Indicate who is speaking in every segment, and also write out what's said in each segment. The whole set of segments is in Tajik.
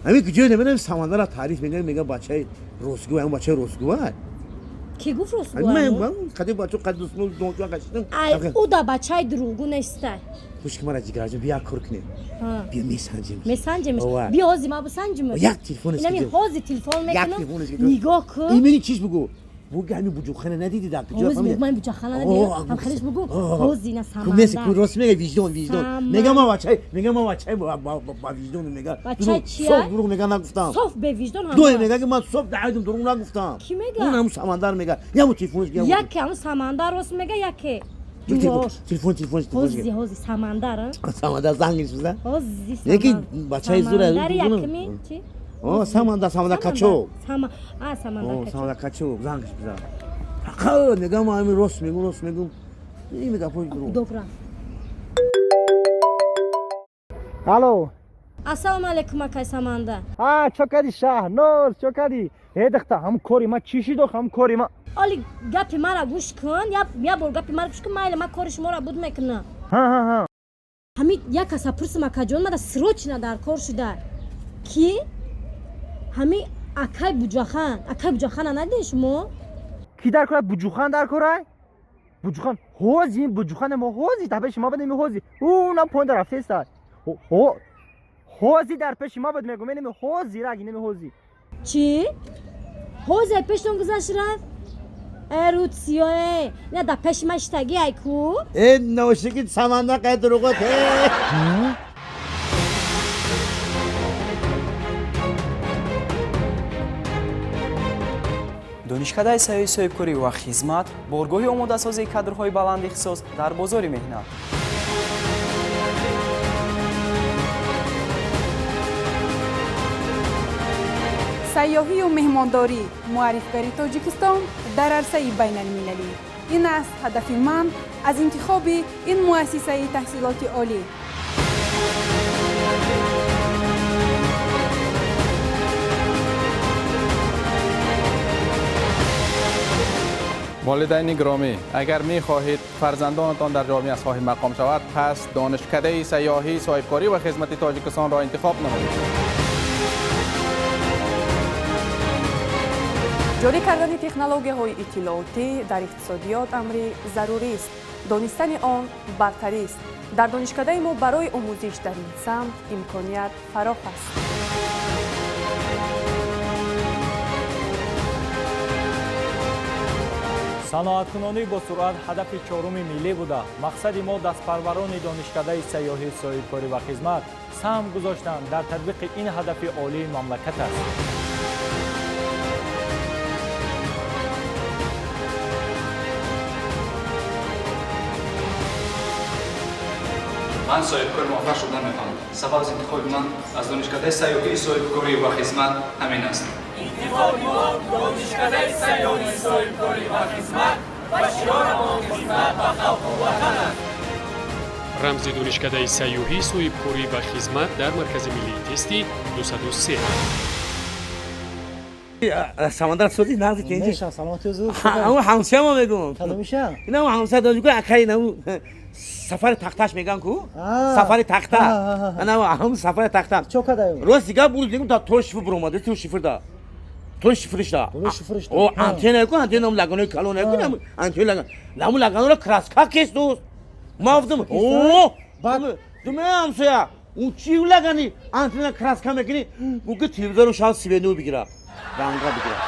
Speaker 1: Ҳамин куҷое намедонам Самандара таъриф мекунад, мегӯяд бачаи ростгӯ, ҳамон бачаи ростгӯ.
Speaker 2: Ки гуфт ростгӯ?
Speaker 1: Ман қади бачо қади дӯстмо дончо қашидам.
Speaker 2: Ай ӯ да бачаи дурӯғгӯ нестай.
Speaker 1: Гӯш ки мара ҷигарҷон, бия кор кунем. Бия месанҷем.
Speaker 2: Месанҷем. Бия ҳози ма бисанҷим.
Speaker 1: Як телефон аст.
Speaker 2: Инами ҳози телефон мекунам. Нигоҳ кун.
Speaker 1: Имени чиш бугӯ? Бугӯ ҳамин буҷухана надидӣ дар куҷо?
Speaker 2: Ҳози мегӯ ман буҷухана надидам. Ҳам хелиш бугӯ. Ҳози ина Самандар.
Speaker 1: Кумеси ку рост мега виҷдон, виҷдон. Мега ма бачаи, мега ма бачаи ба виҷдон мега.
Speaker 2: Бачаи чия?
Speaker 1: Соф дурӯғ мега нагуфтам.
Speaker 2: Соф бевиҷдон ҳам.
Speaker 1: Дуе мега ки ман соф даъидум дурӯғ нагуфтам.
Speaker 2: Ки мега?
Speaker 1: Он ҳамун Самандар мега. Яму телефонш гия.
Speaker 2: Яке ҳамун Самандар рост мега, яке.
Speaker 1: Телефон, телефон, телефон.
Speaker 2: Ҳози, ҳози Самандар, а?
Speaker 1: Самандар занг гирифт,
Speaker 2: Ҳози Самандар.
Speaker 1: Яки бачаи зура.
Speaker 2: Самандар якми чи?
Speaker 1: О, Самандар, Самандар качо.
Speaker 2: Сама, а Самандар качо.
Speaker 1: Самандар качо, занг гирифт. Фақат мегам ман ҳамин рост мегум, рост мегум. Ин мега пой дурӯғ.
Speaker 2: Добра.
Speaker 3: Алло.
Speaker 2: Ассалому алайкум, акай Самандар.
Speaker 3: А, чо кади Шаҳноз, чо кади? Э, дахта, ҳам кори ма чӣ шидох, ҳам кори ма.
Speaker 2: Оли гапи мара гӯш кун, я бор гапи мара гӯш кун, майли ма кори шуморо буд мекунам.
Speaker 3: Ҳа, ҳа, ҳа.
Speaker 2: Ҳамин як каса пурсим акаҷон, мада срочно дар кор шуда. Ки ҳамин акай Буҷахан, акай Буҷахана надидед шумо?
Speaker 3: Ки дар кора? Буҷухан дар кора? Буҷухан, ҳози ин Буҷухан мо ҳози дар пеши ма будем, ҳози. Ӯ нам поин дар рафтеста. Ҳо, ҳози дар пеши ма буд мегӯм, инами ҳози раг, инами ҳози.
Speaker 2: Чӣ? Ҳози пештон гузашт рафт? Э, рӯд сиё, э, ина дар пеши ма иштагӣ ай ку?
Speaker 1: Э, ношики Самандар қай дурӯғот, э.
Speaker 4: Донишкадаи сайёҳи соҳибкорӣ ва хизмат боргоҳи омодасозии кадрҳои баланд ихтисос дар бозори меҳнат.
Speaker 5: Сайёҳию меҳмондорӣ муаррифгари Тоҷикистон дар арсаи байналмилалӣ. Ин аст ҳадафи ман аз интихоби ин муассисаи таҳсилоти олӣ.
Speaker 6: Волидайни гиромӣ, агар мехоҳед фарзандонатон дар ҷомеа соҳиб мақом шавад, пас донишкадаи сайёҳӣ, соҳибкорӣ ва хизмати Тоҷикистонро интихоб намоед.
Speaker 7: Ҷорӣ кардани технологияҳои иттилоотӣ дар иқтисодиёт амри зарурист. Донистани он бартарист. Дар донишкадаи мо барои омӯзиш дар ин самт имконият фарох аст.
Speaker 8: Саноаткунонӣ бо суръат ҳадафи чоруми миллӣ буда, мақсади мо дастпарварони донишкадаи сайёҳӣ, соҳибкорӣ ва хизмат саҳм гузоштан дар татбиқи ин ҳадафи олии мамлакат аст.
Speaker 9: Ман соҳибкори муваффақ шудан мехоҳам. Сабаб аз интихоби ман аз донишкадаи сайёҳӣ, соҳибкорӣ ва хизмат ҳамин аст.
Speaker 10: Интихоби мо донишкадаи сайёҳӣ, соҳибкорӣ ва хизмат ва шиорамон хизмат ба халқу ватан аст.
Speaker 11: Рамзи донишкадаи сайёҳӣ, соҳибкорӣ ва хизмат дар Маркази миллии тестӣ 203.
Speaker 1: Самандар сози нағзи тенҷи.
Speaker 12: Меша, саломатӣ зуд.
Speaker 1: Ҳамун ҳамсоя мо мегӯм.
Speaker 12: Кадомиша?
Speaker 1: Ина ҳамун ҳамсоя донишгоҳ акай инаму сафари тахташ меган ку? Сафари тахта. Ана ҳамун сафари тахта.
Speaker 12: Чо кадаю?
Speaker 1: Рост дигар буд мегӯм та то шифр буромада, то шифр да. То шифришда.
Speaker 12: То шифришда.
Speaker 1: О, антенна ку, антенна лаганои калон ку, антенна лаган. Ламу лаганора краска кес дӯст. Ма гуфтам, о, думе ҳамсоя, у чи лагани антенна краска мекунӣ? Гуфт ки телевизору шав сивену бигира. Ранга бигира.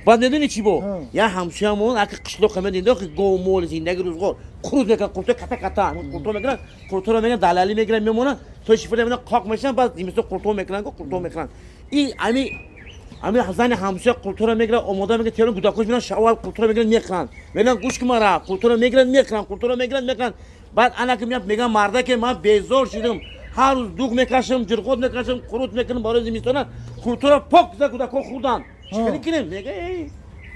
Speaker 1: Баъд медонӣ чӣ бо? Я ҳамсоямон аки қишлоқ ҳама дидо ки гов мол зиндаги рӯзғор қурут мекунад, қурто ката ката қурто мекунад, қурторо мегиранд, далалӣ мегиранд, мемонанд, то шифр мемонанд, қоқ мешаванд, баъд зимистон қурто мекунанд, қурто мекунанд. И ами зани ҳамсоя қурторо мегирад, омода мекунад, терон кӯдакош меоянд, шавал қурторо мегиранд, мехӯранд. Мегӯянд гӯш кун мара, қурторо мегиранд, мехӯранд, қурторо мегиранд, мехӯранд. Баъд анаки меяд, мегӯянд мардаке ман безор шудам. Ҳар рӯз дуғ мекашам, ҷирғот мекашам, қурут мекунам барои зимистона, қурторо пок зада кӯдакҳо хӯрданд. Чӣ кунем кунем? Мега эй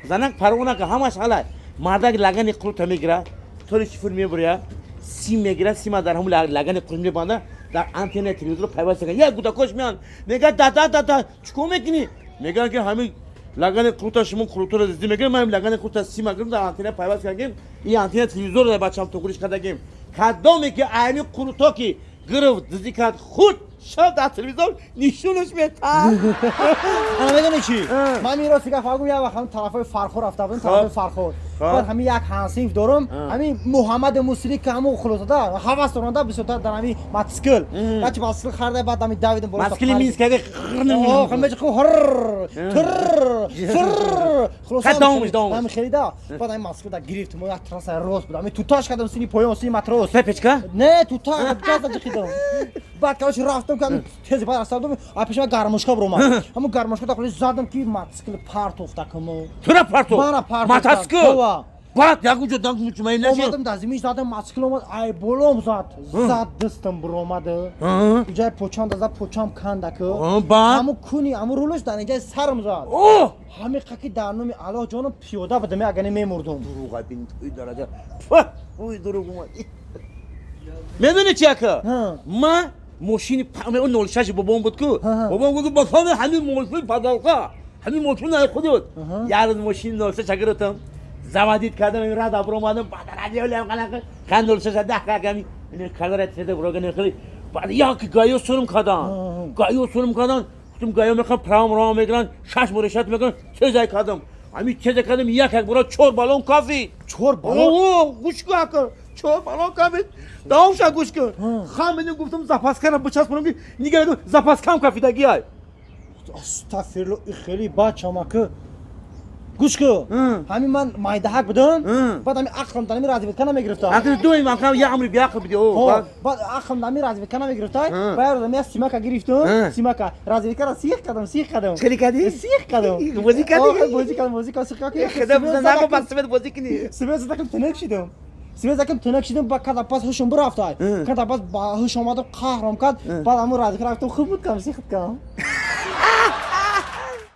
Speaker 1: занак парво накун, ҳамаш ҳалай. Мардак лагани қурута мегирад, тори шифр мебуря, сим мегирад, сима дар ҳамун лагани қурут мебанда, дар антеннаи телевизорро пайваст мекунад. Як кӯдакош меоянд, мегӯяд дада, дада, чӣ кор мекунӣ? Мегӯянд ки ҳамин лагани қурута шумо қуруторо диздӣ мекунед, ман лагани қурута сима гирифтам, дар антенна пайваст кардем, ин антенна телевизорро дар бачам туғриш кардагем. Кадоме ки айни қуруто ки гирифт, диздӣ кард, худ Шаб дар телевизор нишонаш метам.
Speaker 3: Ана медонӣ чӣ? Ман ин рости гап гум, як вақт ҳам тарафҳои Фархор рафта будам, тарафҳои Фархор. Баъд ҳамин як ҳамсинф дорам, ҳамин Муҳаммад Мусирӣ ки ҳамун хулосада ҳавас доранда бисёртар дар ҳамин мотоцикл. Бачи мотоцикл харида, баъд ҳамин давидам боло.
Speaker 1: Мотоцикли Минскага.
Speaker 3: О, ҳамаҷа ху ҳр тр фр хулоса.
Speaker 1: Давомиш, давомиш.
Speaker 3: Ҳамин харида, баъд ҳамин мотоцикл да гирифтам, як трасса рост буд. Ҳамин туташ кардам сини поён, сини матрос.
Speaker 1: Печка?
Speaker 3: Не, тута газа ҷиқидам. Баъд короче рафтам ки ҳамин тези баъд рафтам, а пеши ман гармошка биромад. Ҳамун гармошка да хулоса задам ки мотоцикл партофта кумо.
Speaker 1: Тура партофт?
Speaker 3: Мара партофт.
Speaker 1: Мотоцикл? Баъд як ҷо дан мутмаин нашид.
Speaker 3: Омадам дар замин задам, мотоцикл омад, ай болом зад. Зад дастам биромад. Ҷай почам да зад, почам канда ку. Ҳамун куни, ҳамун рулаш дар инҷаи сарам зад. Ҳамин қаки дар номи Аллоҳ ҷонам пиёда будам, агар мемурдум.
Speaker 1: Дурӯға бин, ой дараҷа. Ой дурӯғ омад. Медонӣ чи ака? Ман мошини он 06 бобом буд ку. Бобом гуфт босони ҳамин мошин падалқа. Ҳамин мошин ай худут. Як рӯз мошини 06 гирифтам. Заводить кардам, ин рад обромадам, баъд радиолам қалақа, қан 06 10 кардам, ин калара теда буроган хели. Баъд як гайо сурум кардам. Гайо сурум кардам. Гуфтам гайо мехам прам ро мегиран, шаш мурешат мекунан, тезай кардам. Ҳамин тезай кардам, як як бора 4 баллон кафид.
Speaker 3: 4 баллон?
Speaker 1: О, гӯш кун ака. 4 баллон кафид. Давом ша гӯш кун. Хам медим гуфтам запаскара бичаспонам ки нигарадам запаскам кафидаги ай.
Speaker 3: Астағфируллоҳ, хеле бачам ака. Гӯш кун. Ҳамин ман майдаҳак будам, баъд ҳамин ақлам дар ҳамин разведка намегирифта.
Speaker 1: Ақли дуи ман кам як амри биақл биди. О,
Speaker 3: баъд ақлам дар ҳамин разведка намегирифта. Баъд рӯзам як симака гирифтам, симака разведкаро сих кардам, сих кардам.
Speaker 1: Чӣ кардӣ?
Speaker 3: Сих кардам.
Speaker 1: Бозӣ кардӣ?
Speaker 3: Бозӣ кардам, бозӣ кардам, сих кардам.
Speaker 1: Худо бизан нагу пас свет бозӣ кунӣ.
Speaker 3: Свет задакам тинак шидам. Свет задакам тинак шидам, баъд када пас ҳушам бирафта. Када пас ба ҳуш омадам, қаҳрам кард. Баъд ҳамун разведка рафтам, хуб буд кам, сих кардам.